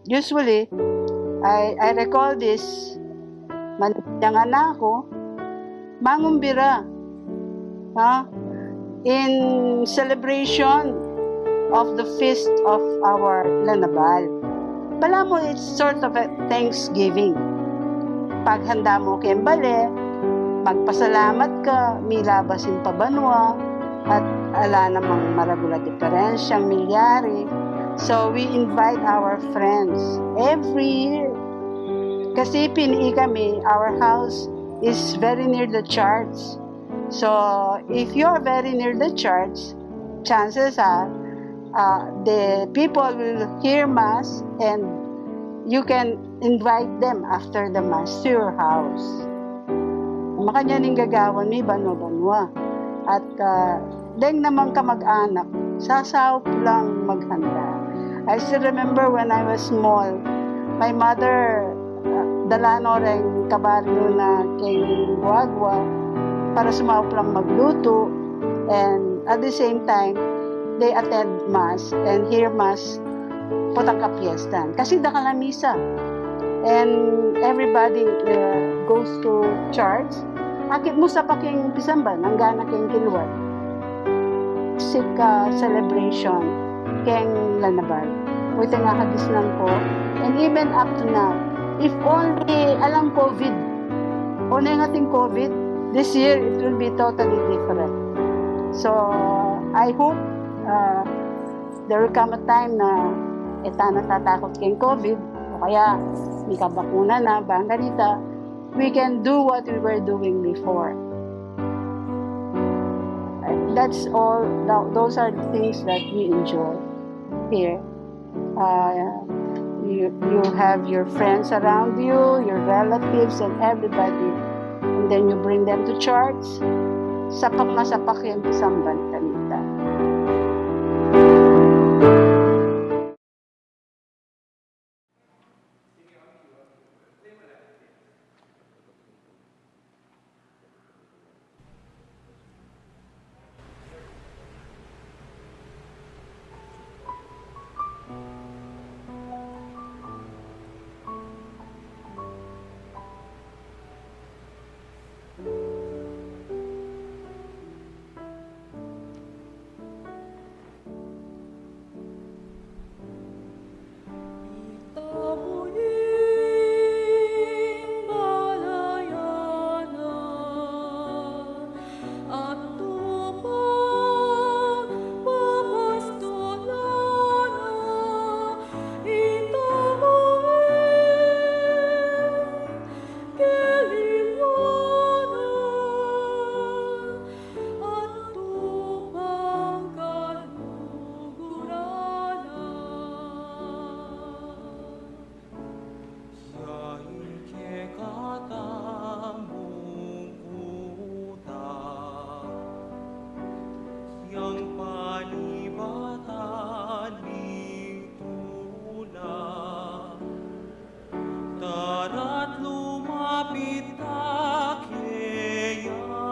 usually, I, I recall this, man-, yang anak ku, mangumbira, ha? In celebration of the feast of our Lanabal. Balamu, it's sort of a thanksgiving. Paghanda mu keng bale, magpasalamat ka, milabas ing pabanua, at ala namang maragul a diferensyang milyari. So, we invite our friends every year. Kasi pin-, ikami, our house is very near the church. So, if you are very near the church, chances are, uh, the people will hear mass and you can invite them after the mass to your house. Makanyan ing gagawan mi banua-banua. At, uh, deng namang kamag-anak, sasaup lang maghanda. I still remember when I was small, my mother, uh, dala no reng kabaryo na keng guagua para sumaup lang magluto, and at the same time, they attend mass and hear mass potang kapiestan. Kasi dakal a misa. And everybody, uh, goes to church. Akit mu sapak ing pisamban, anggang na keng kiluan. Sika celebration keng Lanabal. Within a hadis nang ko. And even up to now, if only alang COVID, o neng ating COVID, this year it will be totally different. So, I hope, uh, there will come a time na e ta na tatakut keng COVID, o kaya mikabakuna na, bang ganita, we can do what we were doing before. That's all. Tho-, those are the things that we enjoy here. Uh, you, you have your friends around you, your relatives, and everybody. And then you bring them to church. Sapak na sapak yang pisamban kanita. At tupang kaluguran na. Yaing kekatamung kuta, yang panibatan mitula. Tara't lumapit ta keya,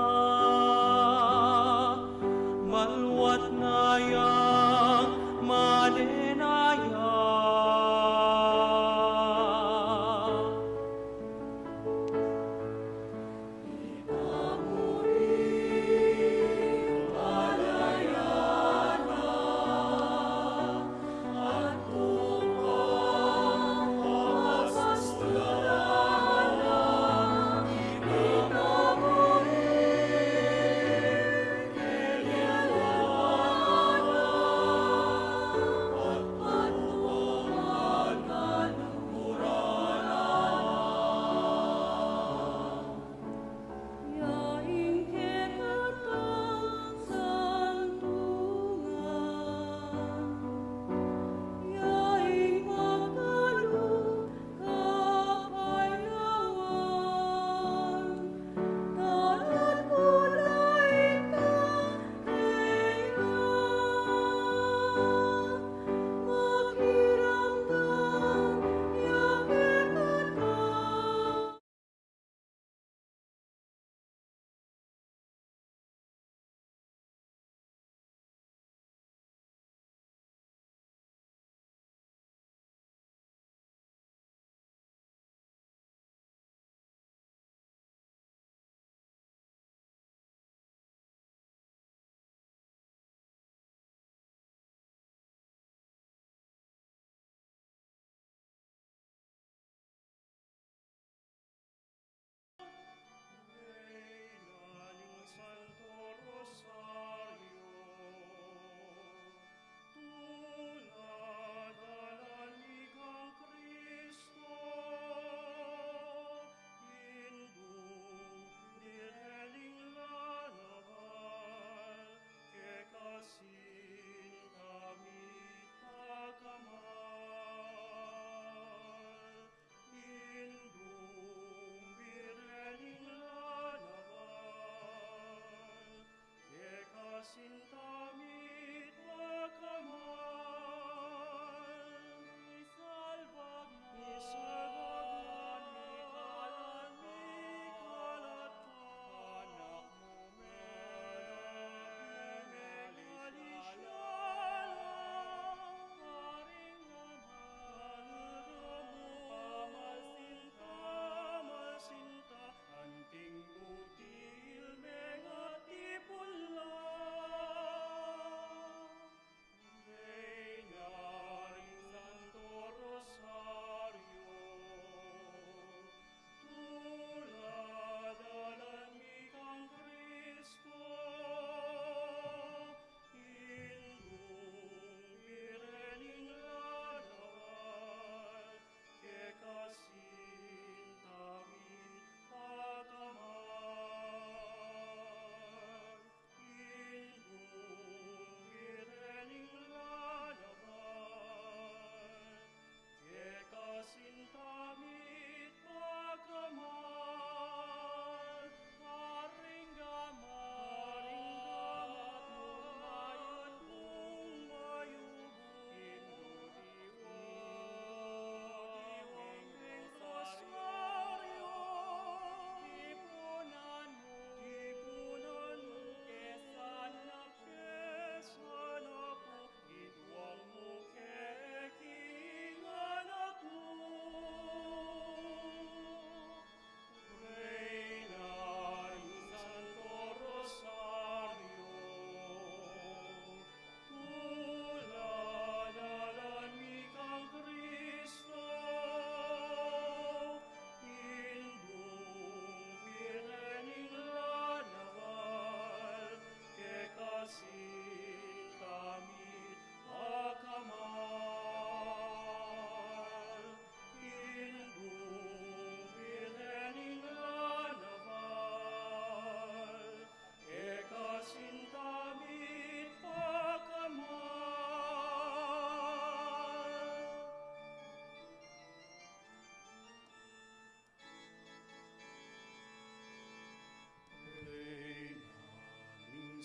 maluat na yang manenaya.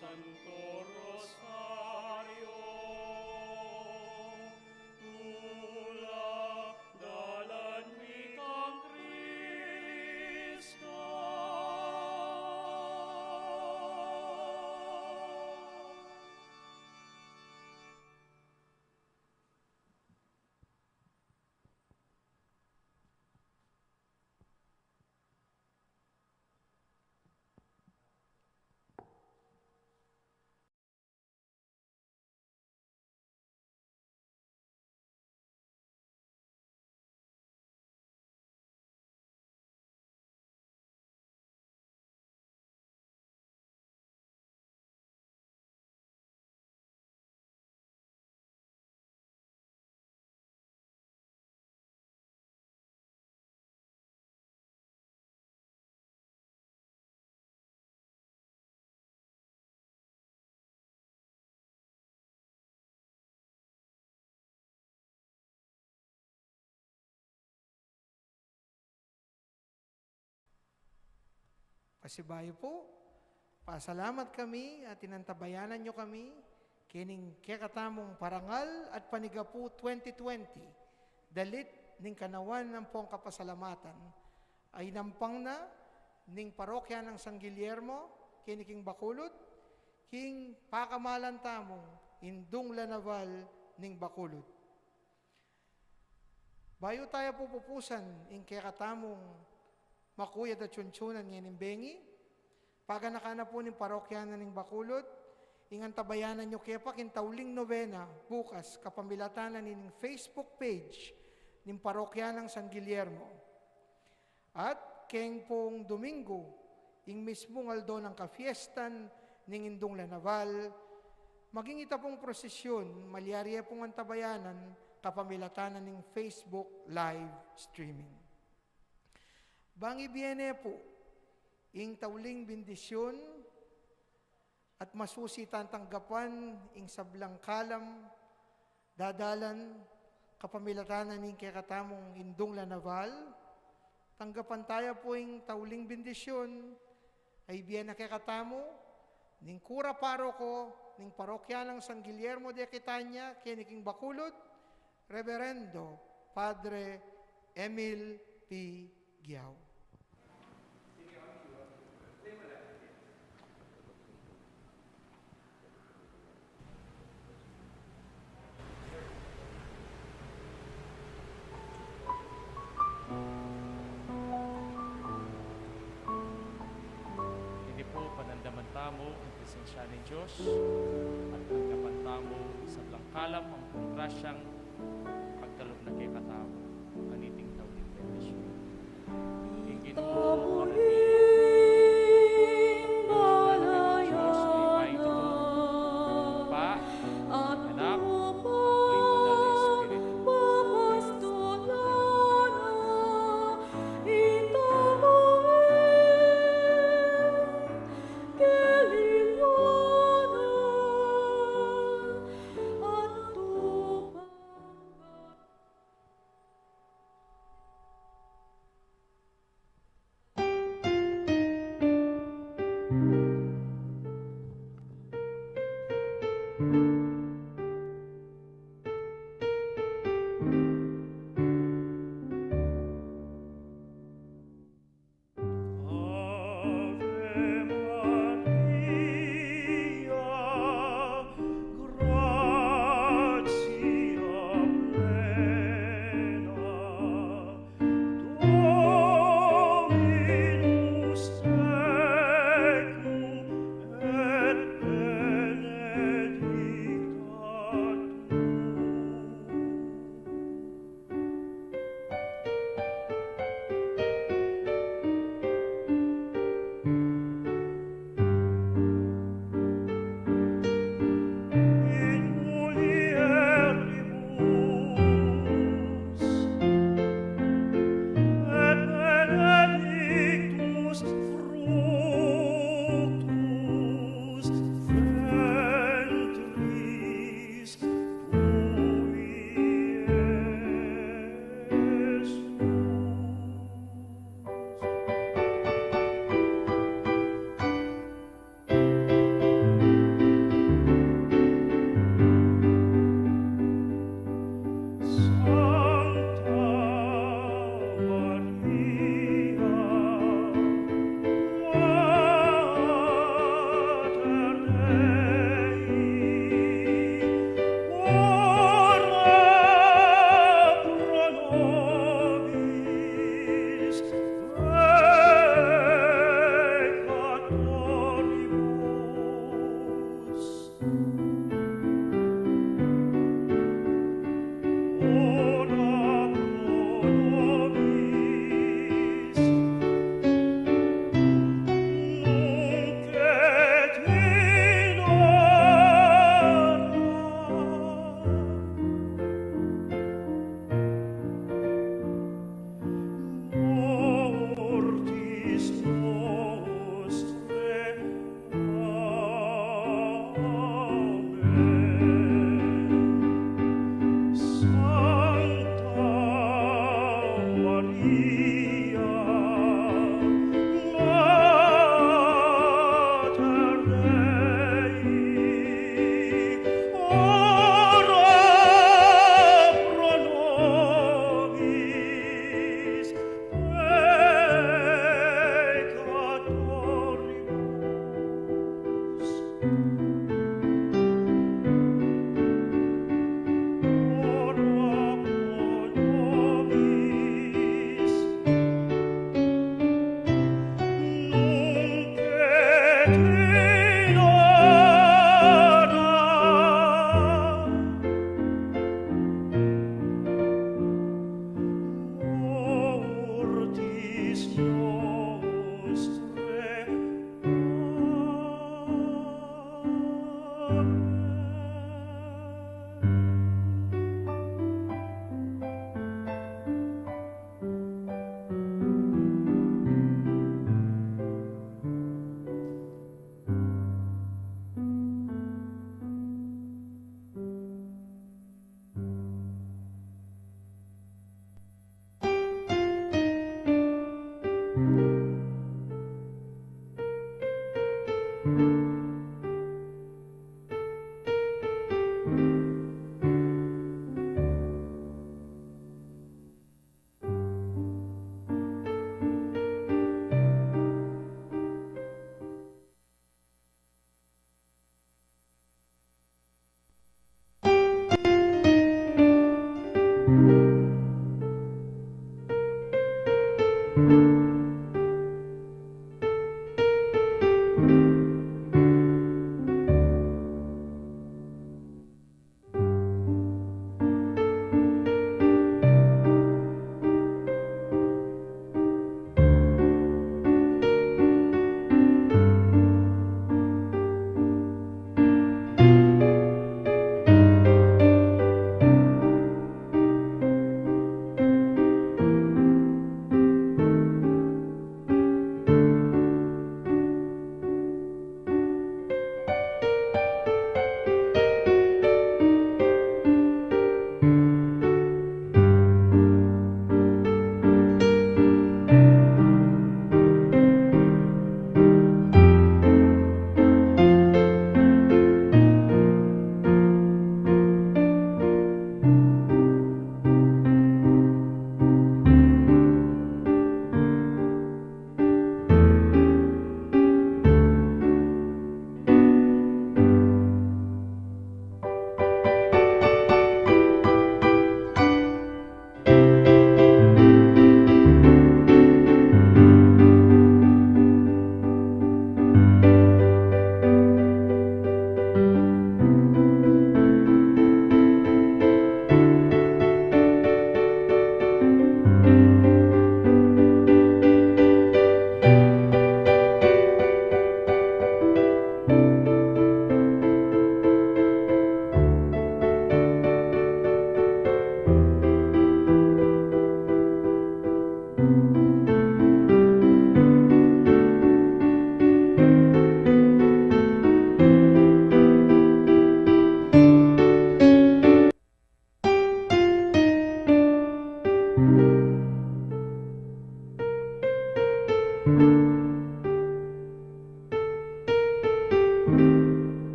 Santo Rosario, tula dalan mi kang Kristo. Pasibayu pu, pasalamat kami at inantabayanan yu kami kening kekatamung Parangal at Panigapu twenty twenty, dalit ning kanawan ampong kapasalamatan a inampang na ning Parokya nang San Guillermo keni king Bacolod, king pakamalan tamung Indung La Naval ning Bacolod. Bayu taya pu pupusan ing kekatamung makuyad a tsuntsunan ngening bengi, paganakan na pu ning parokyanan ning Bacolod, ing antabayanan yu ke pa king tauling nobena bukas kapamilatan na ning Facebook page ning Parokya nang San Guillermo. At keng pung Domingo, ing mismung aldo nang kafiestan ning Indung La Naval, maging ita pung prosesyun, malyari ye pung antabayanan kapamilatan na ning Facebook live streaming. Bang ibie ne pu ing tauling bendisyun at masusi tang tanggapan ing sablang kalam dadalan kapamilatan na ning kekatamung Indung La Naval, tanggapan taya pu ing tauling bendisyun a ibie na kekatamu ning kura paroko ning Parokya nang San Guillermo de Aquitania keni king Bacolod, Reverendo Padre Emil P. Guiao. Ini pu, panandaman tamu ing presensya ning Dios, at tanggapan tamu ing sablang kalam ampong grasyang pagkalub na kekatamu kaniting tauling bendisyun. Ing Ginu manatili. Ing balayan na ning Dios mipaitu, Ibpa, Anak, at Banal a Espiritu.